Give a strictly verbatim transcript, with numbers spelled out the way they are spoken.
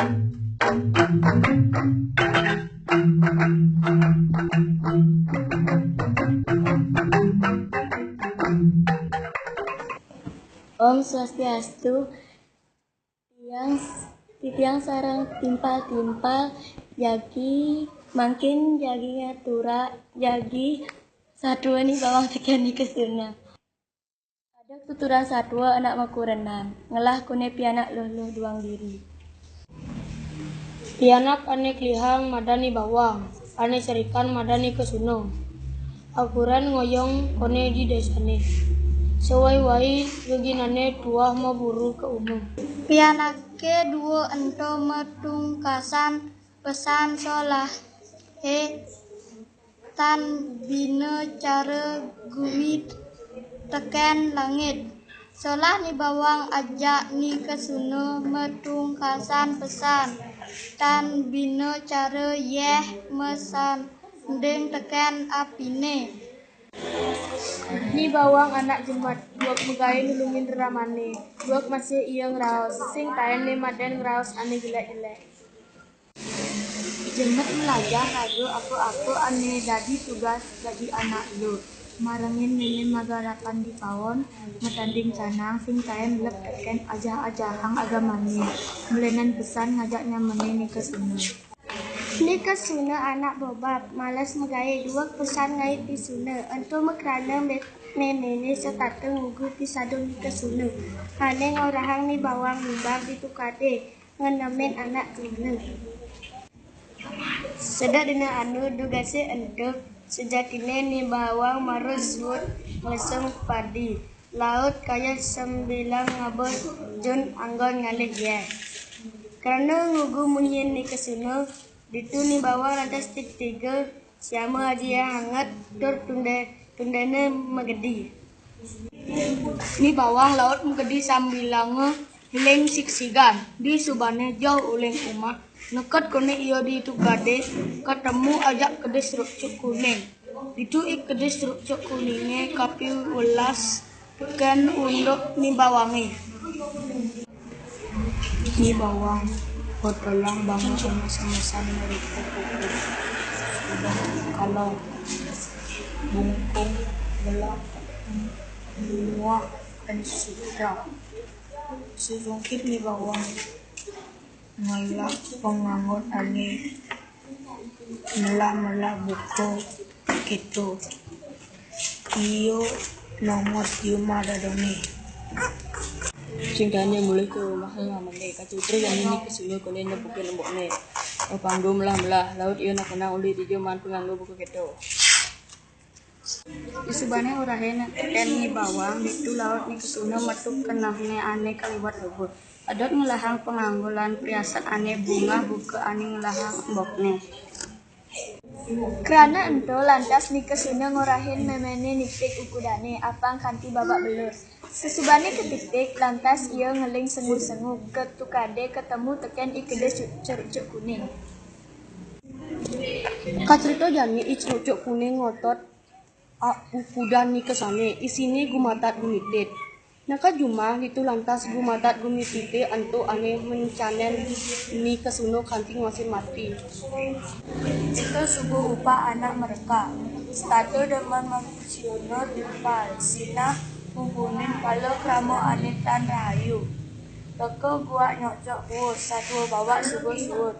Om Swastiastu. Tiang, titiang sareng timpal-timpal, jagi mangkin jagi ngaturang, jagi satua Ni Bawang tekén Ni Kesuna. Ada tuturan satua anak makurenan, ngelah koné pianak luh-luh duang diri. Pianak ané kelihang madan Ni Bawang, ané serikan madan Ni Kesuna. Akuran ngoyong koné di désané. Sawai-wai geginané tuah maburu ka uma. Pianaké dua ento matungkasan pesan solahé tan bina cara gumi tekén langit. Solah Ni Bawang ajak Ni Kesuna matungkasan pesan tan bina cara yéh masanding tekén apiné. Ni Bawang anak jemet, dueg magaé nulungin reramané, dueg masih ia ngraos, sing taén né madan ngraos ané jelék-jelék. Jemet melajah raga apa-apa ané dadi tugas dadi anak luh. Marengin mémé magarapan di paon, matanding canang sing taén lep tekén ajah-ajahang agamané. Mlénan pesan ngajak nyamané Ni Kesuna. Ni Kesuna anak bobab, males magaé, dueg pesan ngaé tisuna. Ento makrana mé-, méméné setata ngugu ti sada Ni Kesuna. Ané ngorahang Ni Bawang nimbang di tukadé ngenemin anak tiuna. Sedek dina anu dugasé ento, sejatiné Ni Bawang mara suud ngelesung padi, laut kayuh sambilang ngaba jun anggon ngalih yéh. Krana ngugu munyin Ni Kesuna, ditu Ni Bawang lantas tigtiga, siama aji yéh anget, tur tundé-, tundéna magedi. Ni Bawang laut magedi sambilanga hiling sigsigan. Disubané jauh uling umah, neked koné ia di tukadé, katemu ajak kedis rucuk kuning. Ditu i kedis rucuk kuningé kapiwelas tekén unduk Ni Bawangé. Ni Bawang, betulang bangun sama-sama meriku kuku. Udah kalau bungkung gelap muah dan sutra. Sesungkit Ni Bawang ngelah penganggon ané melah-melah buka kéto. Ia nongos di umah dadané. Sing taén mulih ka umah ngamandé, kacutri jani Ni Kesuna koné nepukin embokné. Panggu melah-melah, laut ia nak kenang ulih dija maan penganggo buka kéto. Disubané ngorahang tekén Ni Bawang, ditu laut Ni Kesuna metu kenehné ané kaliwat luhur. Adot ngelahang penganggo lan priasan ané bungah buka ané ngelahang embokné. Krana ento, lantas Ni Kesuna ngorahang méméné nipik ukudané, apang kanti babak belur. Sasubané katitik, lantas ia ngeling sengu-sengu ka tukadé katemu tekén i kedis cu-, cerucuk kuning. Kacrita jani i cerucuk kuning ngotot, a, ukudan Ni Kesunané, isiné gumatat gumitit. Neked jumah ditu lantas gumatat gumitité ento ané mencanén Ni Kesuna kanti nguasin mati. Ento suba upah anak mereka. Setata demen manusiana timpal, sinah mumpunin pala krama ané tan rahayu. Teka guak nyokcok kuus, satua bawak suba suud.